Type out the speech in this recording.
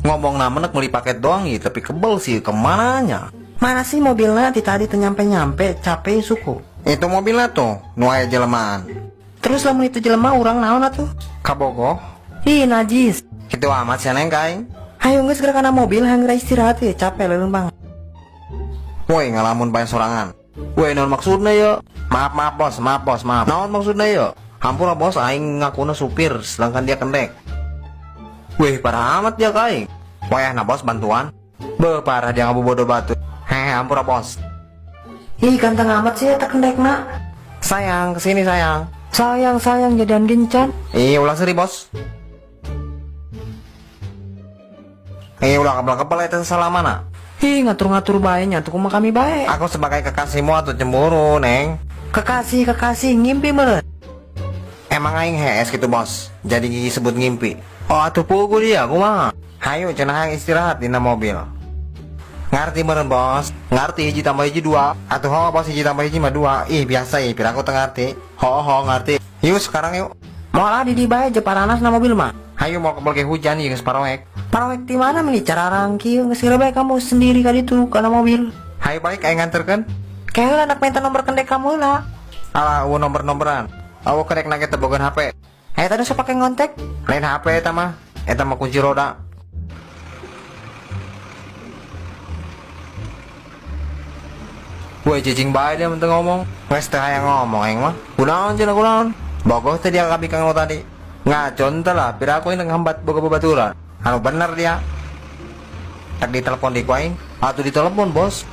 Ngomong nama nek beli paket doang ya, tapi kebel sih kemananya. Mana sih mobilnya ti tadi teu nyampe-nyampe, capek suku. Itu mobilnya tuh, nu aya jelemaan. Terus lamun itu jelema urang naon atuh? Kabogoh. Ih, najis. Kitu amat sia neng ka aing. Hayu geus geura kana mobil hayang geura istirahat ya, capek leuleung bang. Woi, ngalamun bae sorangan. Woi, naon maksudna ya? Maaf, maaf bos, maaf bos, maaf. Naon maksudna ya? Hampura bos, aing ngakuna supir, sedangkan dia kendek. Wih, parah amat dia ka aing. Wayahna bos bantuan. Beuh, parah dia ngabobodo batu. Hehe, hampura bos. Ih, ganteng amat sih eta kendekna. Sayang, kesini sayang. Sayang, sayang jadian gencan. Ih, ulah seri bos. Ih, ulah kebel-kebel eta salamana. Ih, ngatur-ngatur bae nya tuh kumaha kami bae. Aku sebagai kekasihmu atau cemburu, Neng. Kekasih, kekasih ngimpi meureun. Emang aing hees gitu bos. Jadi gigi sebut ngimpi. Oh, atuh pugu dia, kumaha? Hayu cenah hayang istirahat dina mobil. Ngarti meureun bos. Ngarti hiji tambah hiji dua. Atuh ho bos hiji tambah hiji mah dua. Ih, biasa ih, piraku teu ngarti. Ho ho ngarti. Yuk sekarang yuk. Moal di bae je paranas na mobil mah. Hayu mau kebel ke hujan ieu geus paroek. Paroek di mana meni cararang kieu geus geura bae kamu sendiri ka ditu kana mobil. Hayu balik aing nganterkeun. Keheula anak minta nomor kendek kamu lah. Alah, eueuh nomor-nomoran. Eueuh kerek na ge teu boga HP. Eta nu sok pake ngontek. Lain HP eta mah. Eta mah kunci roda. Woi, cicing bae dia mun teu ngomong. Geus teu hayang ngomong aing mah. Kunaon cenah kunaon? Bogoh teh dia ka bikang nu tadi. Ngacon teh lah, pira aku ini ngehambat boga babaturan. Anu bener dia. Tak ditelepon di ku aing. Atuh ditelepon, bos.